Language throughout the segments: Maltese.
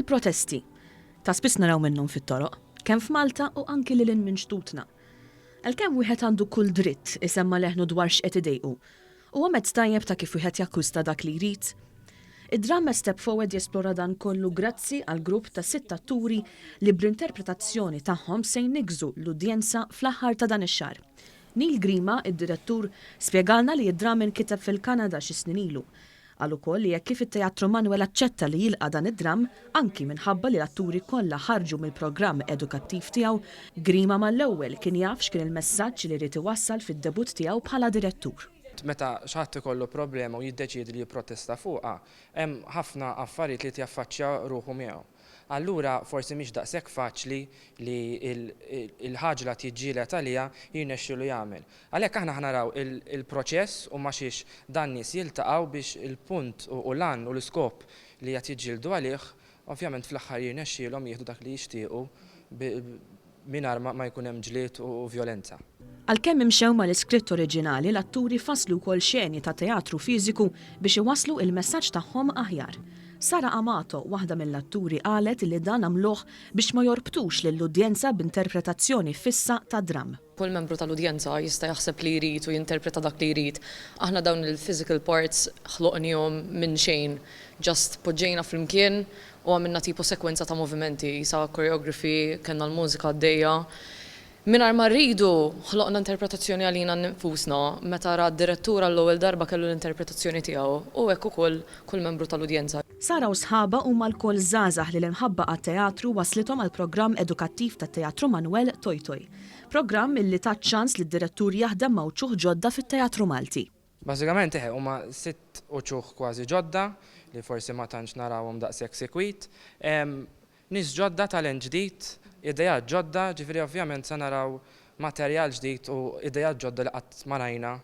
Il-protesti. Ta' spiss naraw minnhom fit-toroq, kemm f'Malta u anki lil hinn minn xtutna. Għalkemm wieħed għandu kull dritt isemma' leħnu dwar x'qed idejqu, huwa mezz tajjeb ta' kif wieħed jakkwista dak li jrid. Id-dramm A Step Forward jesplora dan kollu grazzi għal grupp ta' sitt atturi li bl-interpretazzjoni tagħhom se jniggżu l-udjenza fl-aħħar ta' dan ix-xahar. Neil Grima, id-direttur, spjegalna li d-dramm inkiteb fil-Kanada xi snin ilu. Qal ukoll li hekk kif it-Teatru Manoel aċċetta li jilqa' dan id-dramm, anki minħabba li l-atturi kollha ħarġu mill-programm edukattiv tiegħu, Grima mal-ewwel kien jaf x'kien il messaġġ li ried iwassal fid-debutt tiegħu bħala direttur. Meta xi ħadd ikollu problema u jiddeċiedi li jipprotesta fuqha, hemm ħafna affarijiet li qed jaffaċċja ruħu miegħu. Allura forsi mhix daqshekk faċli li l-ħaġa li qed jiġġieled għaliha jirnexxielu jagħmel. Għalhekk aħna ħa naraw il-proċess u ma' xiex dan nies jiltaqgħu biex il-punt u l-għan u l-iskop li qed jiġġieldu għalih ovvjament fl-aħħar jirnexxielhom jieħdu dak li jixtiequ mingħajr ma jkun hemm ġlied u vjolenza. Għalkemm imxew mal-iskritt oriġinali, l-atturi fasslu wkoll xeni ta' teatru fiżiku biex iwasslu il-messaġġ tagħhom aħjar. Sara Amato, waħda mill-atturi qalet li dan għamluh biex ma jorbtux lill-udjenza b'interpretazzjoni fissa tad-dramm. Kull membru tal-udjenza jista' jaħseb li jrid u jinterpreta dak li jrid. Aħna dawn il-physical parts ħloqniehom minn xejn. Just poġġejna flimkien u għamilna tipo sekwenza ta' movimenti, qisha choreography, kellna l-mużika għaddejja. Mingħajr ma rridu, ħloqna interpretazzjoni għalina nfusna. Meta ra d-direttur għall-ewwel darba kellu l-interpretazzjoni tiegħu u hekk ukoll kull membru tal-udjenza. Sara u sħabha huma lkoll żgħażagħ li l-imħabba għat-teatru wasslithom għall-programm edukattiv tat-Teatru Manoel Toi Toi. Programm illi ta ċ-ċans lid-direttur jaħdem ma' wċuħ ġodda fit-teatru Malti. Bażikament eħe, huma sitt uċuħ kważi ġodda li forsi ma tantx narawhom daqshekk sikwit. Nies ġodda, talent ġdid, ideat ġodda, ġifieri ovvjament se naraw materjal ġdid u ideat ġodda li qatt ma rajna.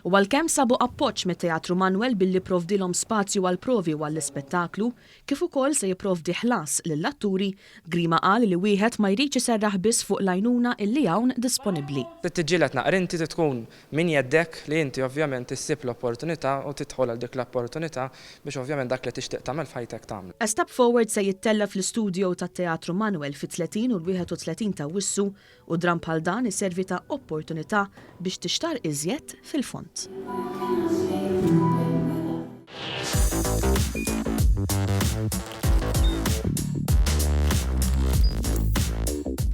U għalkemm sabu appoġġ mit-Teatru Manoel billi pprovdielhom spazju għall-provi u għall-ispettaklu, kif ukoll se jipprovdi ħlas lill-atturi, Grima qal li wieħed ma jridx iserraħ biss fuq l-għajnuna illi hawn disponibbli. Trid tiġġieled naqra inti, trid tkun minn jeddek li inti ovvjament issib l-opportunità u tidħol għal dik l-opportunità biex ovvjament dak li tixtieq tagħmel f'ħajtek tagħmlu. A Step Forward se jittella' fl-istudio tat-Teatru Manoel fit-30 u l-31 t'Awwissu u dramm bħal dan iservi ta' opportunità biex tixtarr iżjed fil-fond.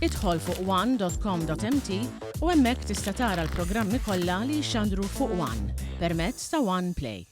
Idħol fuq one.com.mt u hemmhekk tista' tara l-programmi kollha li jixxandru fuq One permezz ta' One Play.